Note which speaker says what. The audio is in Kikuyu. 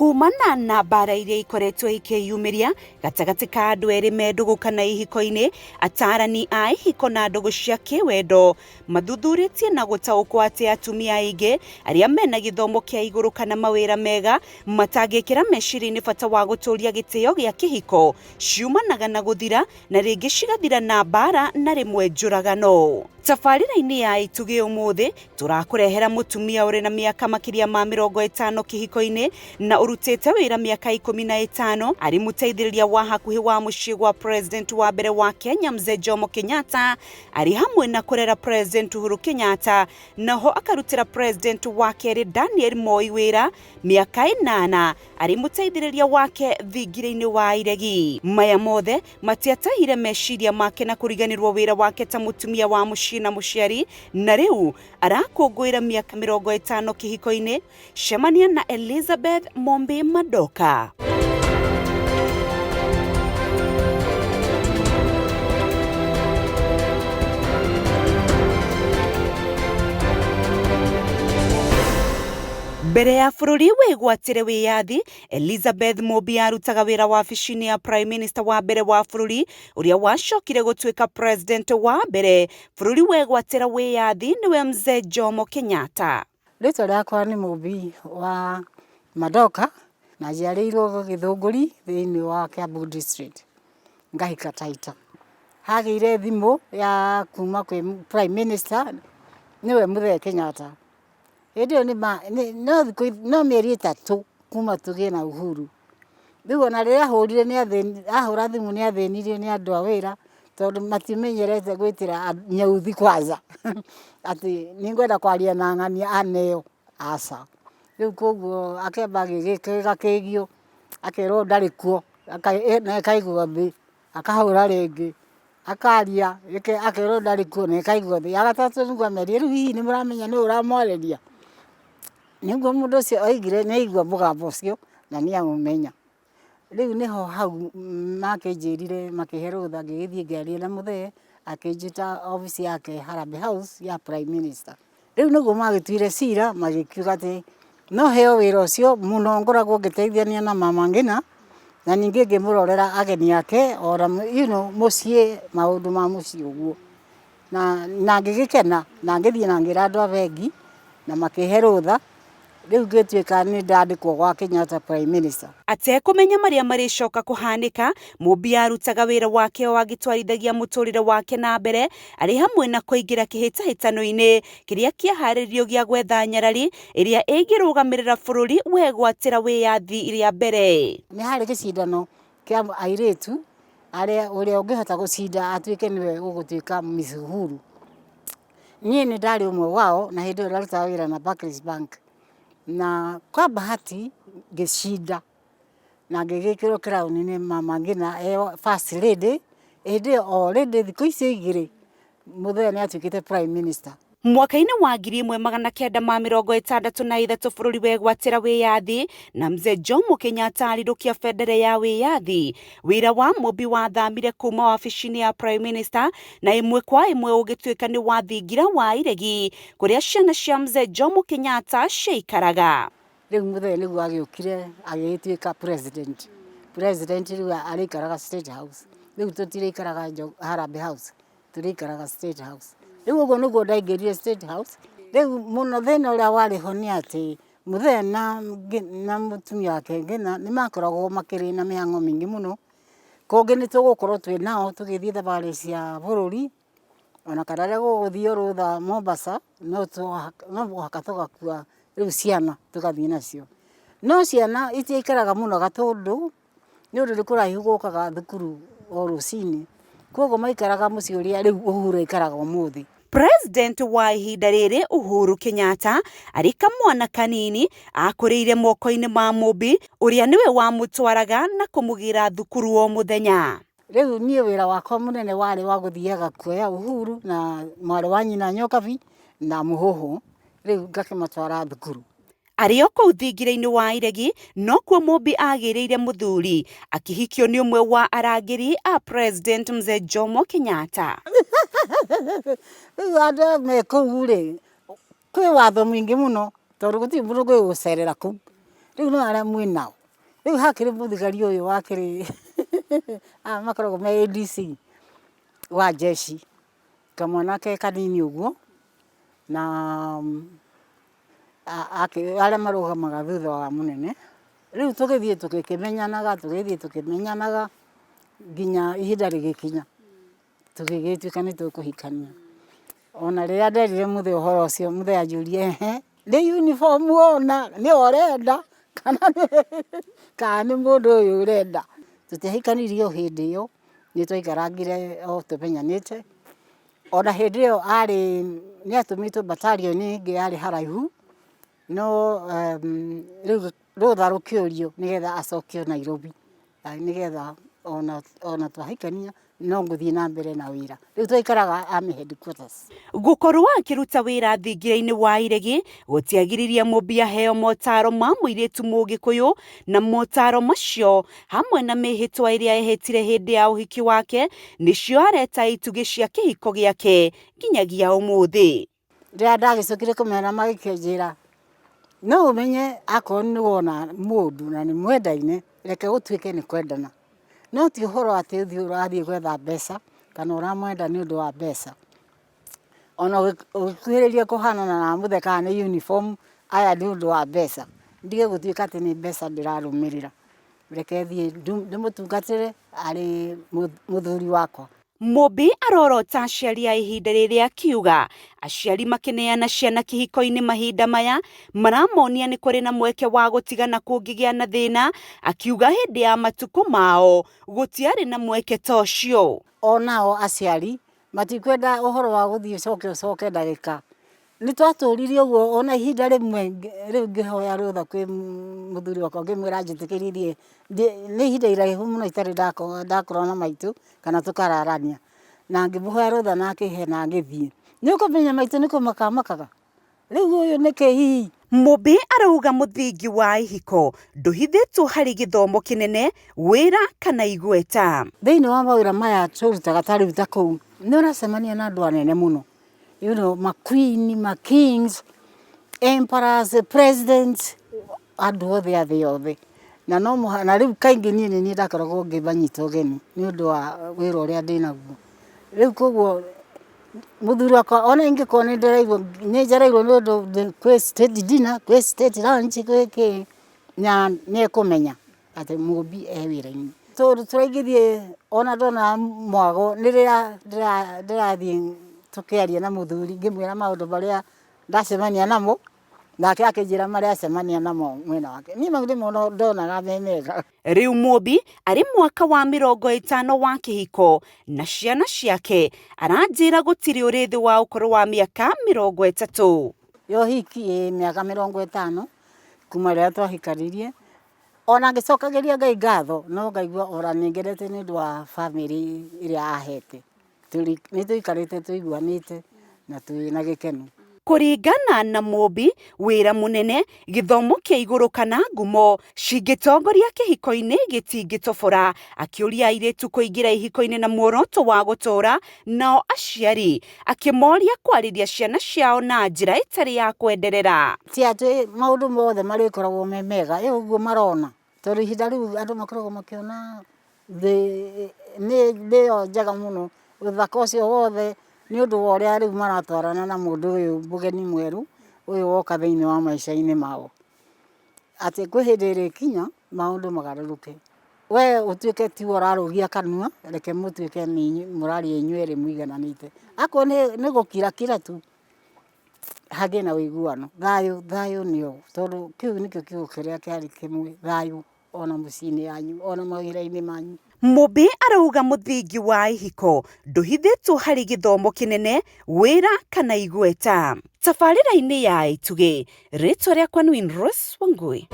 Speaker 1: Kumana na mbara iria ikoretwo ikĩyumĩria gatagatĩ ka andũ erĩ me ndũgũ kana ihiko-inĩ, atarani a ihiko na ndũgũ cia kĩwendo mathuthurĩtie na gũtaũkwo atĩ atumia aingĩ arĩa mena gĩthomo kĩa igũrũ kana mawĩra mega matangĩkĩra meciria-inĩ bata wa gũtũria gĩtĩo gĩa kĩhiko ciumanaga na gũthira na rĩngĩ cigathira na mbara na rĩmwe njũragano. Tabarĩra-inĩ ya Itugĩ ũmũthĩ tũrakũrehera mũtumia ũrĩ na mĩaka makĩria ma 50 kĩhiko-inĩ na ũrutĩte wĩra mĩaka 15 arĩ mũteithĩrĩria wa hakuhĩ wa mũciĩ gwa President wa mbere wa Kenya Mzee Jomo Kenyatta, arĩ hamwe na kũrera President Uhuru Kenyatta, naho akarutĩra President wa kerĩ Daniel Moi wĩra mĩaka 8 arĩ mũteithĩrĩria wake thingira-inĩ wa Iregi. Maya mothe matiatahire meciria make na kũriganĩrwo wĩra wake ta mũtumia wa mũciĩ na mũciari, na rĩu arakũngũĩra mĩaka 50 kĩhiko-inĩ. Cemania na Elizabeth Mombi Madoka. Mbere ya bũrũri wĩgwatĩre wĩyathi, Elizabeth Mumbi arutaga wĩra wabici-inĩ ya Prime Minister wa mbere wa bũrũri ũrĩa wacokire gũtuĩka President wa mbere bũrũri wegwatĩra wĩyathi nĩwe Mzee Jomo Kenyatta.
Speaker 2: Rĩtwa rĩakwa nĩ Mumbi wa Madoka na njiarĩirwo Gĩthũngũri thĩinĩ wa Kiambu District, ngahika Taita. Hagĩire thimũ ya kuma kwĩ Prime Minister nĩwe Mũthee Kenyatta. Hĩndĩ ĩyo no thikũ no mĩeri 3 kuma tũgĩe na uhuru. Rĩu ona rĩrĩa ahũrire ahũra thimũ nĩ athĩnirio nĩ andũ a wĩra tondũ matimenyerete gwĩtĩra nyeuthi kwanza atĩ nĩ ngwenda kwaria na ng'ania aneo, aca. Rĩu koguo akĩamba agĩgĩkĩgio akerwo ndarĩ kuo na ĩkaigwo thĩ, akahũra rĩngĩ akaria akerwo ndarĩ kuo na ĩkaigwo thĩ. Ya gatatũ nĩguo amerire rĩu hihi nĩ mũramenya nũ ũramwarĩria? Nĩguo mũndũ ũcio oigire nĩ aigua mũgambo ũcio na nĩ amũmenya. Rĩu nĩho hau makĩnjĩrire makĩhe rũtha ngĩgĩthiĩ ngĩaria na mũthee akĩnjĩta obici yake Harambee House ya Prime Minister. Rĩu nĩguo magĩtuire cira magĩkiuga atĩ no heo wĩra ũcio mũno ngoragwo ngĩteithania na mama Ngina na ningĩ ngĩmũrorera ageni ake ona mũciĩ maũndũ ma mũciĩ ũguo. Na ngĩgĩkena na ngĩthiĩ na ngĩra andũ a bengi na makĩhe rũtha, rĩu ngĩtuĩka nĩ ndandĩkwo gwa Kenyatta Prime Minister.
Speaker 1: Atekũmenya marĩa marĩcoka kũhanĩka, Mumbi arutaga wĩra wake o agĩtwarithagia mũtũrĩre wake na mbere arĩ hamwe na kũingĩra kĩhĩtahĩtano-inĩ kĩrĩa kĩaharĩrĩirio gĩa gwetha nyarari ĩrĩa ĩngĩrũgamĩrĩra bũrũri wegwatĩra wĩyathi rĩa mbere.
Speaker 2: Nĩ harĩ gĩcindano kĩa airĩtu arĩa ũrĩa ũngĩhota gũcinda atuĩke nĩwe ũgũtuĩka Miss Uhuru. Niĩ nĩ ndarĩ ũmwe wao na hĩndĩ ĩyo ndarutaga wĩra na Barclays Bank na kwa bahati ngĩcinda na ngĩgĩkĩrwo crown nĩ mama Ngina e first lady. Hĩndĩ ĩyo already thikũ icio igĩrĩ Mũthee nĩ atuĩkĩte prime minister.
Speaker 1: Mwaka-inĩ wa 1963 bũrũri wegwatĩra wĩyathi na Mzee Jomo Kenyatta arirũkia bendera ya wĩyathi, wĩra wa Mumbi wathamire kuma wabici-inĩ ya Prime Minister na ĩmwe kwa ĩmwe ũgĩtuĩka nĩ wa thingira wa Iregi kũrĩa ciana cia Mzee Jomo Kenyatta ciaikaraga.
Speaker 2: Rĩu Mũthee nĩguo agĩũkire agĩgĩtuĩka president. President rĩu arĩikaraga State House. Rĩu tũtirĩikaraga Harambee House, tũrĩikaraga State House. Rĩu ũguo nĩguo ndaingĩrire State House. Rĩu mũno thĩna ũrĩa warĩ ho nĩ atĩ Mũthee na mũtumia wake Ngina nĩ makoragwo makĩrĩ na mĩhang'o mĩingĩ mũno. Kũngĩ nĩ tũgũkorwo twĩ nao tũgĩthiĩ thabarĩ cia bũrũri, ona kana rĩrĩa gũgũthiĩ rũtha Mombasa, no mũhaka tũgakua rĩu ciana tũgathiĩ nacio. No ciana itiaikaraga mũno Gatũndũ nĩ ũndũ nĩ kũraihu gũkaga thukuru o rũcinĩ, koguo maikaraga mũciĩ ũrĩa rĩu Uhuru aikaraga ũmũthĩ.
Speaker 1: President wa ihinda rĩrĩ Uhuru Kenyatta arĩ kamwana kanini akũrĩire moko-inĩ ma Mumbi ũrĩa nĩwe wamũtwaraga na kũmũgĩra thukuru o mũthenya.
Speaker 2: Rĩu niĩ wĩra wakwa mũnene warĩ wa gũthiaga kuoya Uhuru na mwarĩ wa nyina Nyokabi na Mũhũhũ, rĩu ngakĩmatwara thukuru.
Speaker 1: Arĩ o kũu thingira-inĩ wa Iregi nokuo Mumbi agĩrĩire mũthuri akĩhikio nĩ ũmwe wa arangĩri a President Mzee Jomo Kenyatta.
Speaker 2: Rĩu andũ me kũu rĩ, kwĩ watho mũingĩ mũno tondũ gũtirĩ mũndũ ũngĩgũcerera kũu. Rĩu no arĩa mwĩ nao. Rĩu hakĩrĩ mũthigari ũyũ wakĩrĩ aya makoragwo me ADC wa jeshi, kamwana ke kanini ũguo, na arĩa marũgamaga thutha wa mũnene. Rĩu tũgĩthiĩ tũgĩkĩmenyanaga, tũgĩthiĩ tũkĩmenyanaga nginya ihinda rĩgĩkinya tũgĩgĩtuĩka nĩ tũkũhikania. Ona rĩrĩa nderire mũthee ũhoro ũcio, mũthee anjũririe ehe, nĩ uniform wona, nĩyo ũrenda kana nĩ mũndũ ũyũ ũrenda. Tũtiahikanirie o hĩndĩ ĩyo, nĩ twaikarangire o tũmenyanĩte. Ona hĩndĩ ĩyo arĩ, nĩ atũmĩtwo battalion ĩngĩ yarĩ haraihu, no rĩu rũtha rũkĩũrio nĩgetha acokio Nairobi, nĩgetha ona twahikania no ngũthiĩ na mbere na wĩra. Rĩu twaikaraga Army Headquarters.
Speaker 1: Gũkorwo akĩruta wĩra thingira-inĩ wa iregi gũtiagiririe Mũmbi aheo motaro ma mũirĩtu Mũgĩkũyũ, na motaro macio hamwe na mĩhĩtwa ĩrĩa ehĩtire hĩndĩ ya ũhiki wake nĩcio areta itugĩ cia kĩhiko gĩake nginyagia ũmũthĩ.
Speaker 2: Rĩrĩa ndagĩcokire kũmera magĩkĩnjĩra, no ũmenye akorwo nĩ wona mũndũ na nĩ mwendaine, reke gũtuĩke nĩ kwendana. No ti ũhoro atĩ ũthiĩ ũrathiĩ gwetha mbeca, kana ũramwenda nĩ ũndũ wa mbeca. Ona ũgĩkuhĩrĩria kũhanana na mũthee kana nĩ uniform, aya nĩ ũndũ wa mbeca. Ndige gũtuĩka atĩ nĩ mbeca ndĩrarũmĩrĩra. Reke thiĩ ndĩmũtungatĩre arĩ mũthuri wakwa.
Speaker 1: Mũmbi arorota aciari a ihinda rĩrĩ akiuga aciari makĩneana ciana kĩhiko-inĩ mahinda maya maramonia nĩ kũrĩ na mweke wa gũtigana kũngĩgĩa na thĩna, akiuga hĩndĩ ya matukũ mao gũtiarĩ na mweke ta ũcio.
Speaker 2: Onao aciari matikwenda ũhoro wa gũthiĩ ũcoke ũcoke ndagĩka. Nĩ twatũrire ũguo ona ihinda rĩmwe rĩu ngĩhoya rũtha kwĩ mũthuri wakwa ngĩmwĩra anjĩtĩkĩrie thiĩ, nĩ ihinda iraihu mũno itarĩ ndakorwo na maitũ kana tũkararania. Na ngĩmũhoya rũtha na akĩhe na ngĩthiĩ. Nĩ ũkũmenya maitũ nĩ kũmaka amakaga, rĩu ũyũ nĩkĩ hihi?
Speaker 1: Mũmbi arauga mũthingi wa ihiko ndũhithĩtwo harĩ gĩthomo kĩnene, wĩra kana igweta.
Speaker 2: Thĩinĩ wa mawĩra maya tũrutaga ta rĩu ta kũu, nĩ ũracemania na andũ anene mũno. You know, ma queen, ma kings, emperors, presidents, andũ othe a thĩ yothe. Na no mũha, na rĩu kaingĩ niĩ nĩ niĩ ndakoragwo ngĩmanyita ũgeni nĩ ũndũ wa wĩra ũrĩa ndĩnaguo. Rĩu koguo mũthuri wakwa ona ingĩkorwo nĩ ndĩraigua nĩ njereirwo nĩ ũndũ kwĩ state dinner, kwĩ state lunch, gwĩ kĩ, na nĩ ekũmenya atĩ Mũmbi e wĩra-inĩ. Tondũ tũraingĩthiĩ ona ndona mwago nĩ rĩrĩa ndĩrathiĩ tũkĩaria na mũthuri ngĩmwĩra maũndũ marĩa ndacemania namo, nake akĩnjĩra marĩa acemania namo mwena wake. Niĩ mau nĩmo ndonaga me mega.
Speaker 1: Rĩu Mũmbi arĩ mwaka wa 50 wa kĩhiko na ciana ciake, aranjĩra gũtirĩ ũrĩ thĩ wa ũkũrũ wa mĩaka 30.
Speaker 2: Ya ũhiki ĩ mĩaka 50 kuma rĩrĩa twahikanirie. Ona ngĩcokagĩria Ngai ngatho no ngaigua ona nĩ ngenete nĩ ũndũ wa bamĩrĩ ĩrĩa ahete. Nĩ tũikarĩte tũiguanĩte na twĩna gĩkeno.
Speaker 1: Kũringana na Mũmbi, wĩra mũnene, gĩthomo kĩa igũrũ kana ngumo cingĩtongoria kĩhiko-inĩ gĩtingĩtobora. Akĩũria airĩtu kũingĩra ihiko-inĩ na muoroto wa gũtũũra nao aciari, akĩmoria kwarĩria ciana ciao na njĩra ĩtarĩ ya kwenderera.
Speaker 2: Ti atĩ maũndũ mothe marĩkoragwo me mega, ĩ ũguo marona, tondũ ihinda rĩu andũ makoragwo makĩona thĩ nĩyo njega mũno, ũthaka ũcio wothe nĩ ũndũ wa ũrĩa rĩu maratwarana na mũndũ ũyũ mũgeni mwerũ, ũyũ woka thĩiniĩ wa maica-inĩ mao. Atĩ kwĩ hĩndĩ ĩrĩkinya maũndũ magarũrũke, we ũtuĩke tiwe ũrarũgia kanua, reke mũtuĩke nĩ inyuĩ mũraria inyuerĩ mũigananĩte. Akorwo nĩ gũkira kira tu, hagĩe na ũiguano. Thayũ, thayũ nĩyo, tondũ kĩu nĩkĩo kiugo kĩrĩa kĩarĩ kĩmwe, thayũ ona mũciĩ-inĩ yanyu, ona mawĩra-inĩ manyu.
Speaker 1: Mũmbi arauga mũthingi wa ihiko ndũhithĩtwo harĩ gĩthomo kĩnene, wĩra kana igweta. Tabarĩra-inĩ ya Itugĩ, rĩtwa rĩakwa nĩ Winrose Wangui.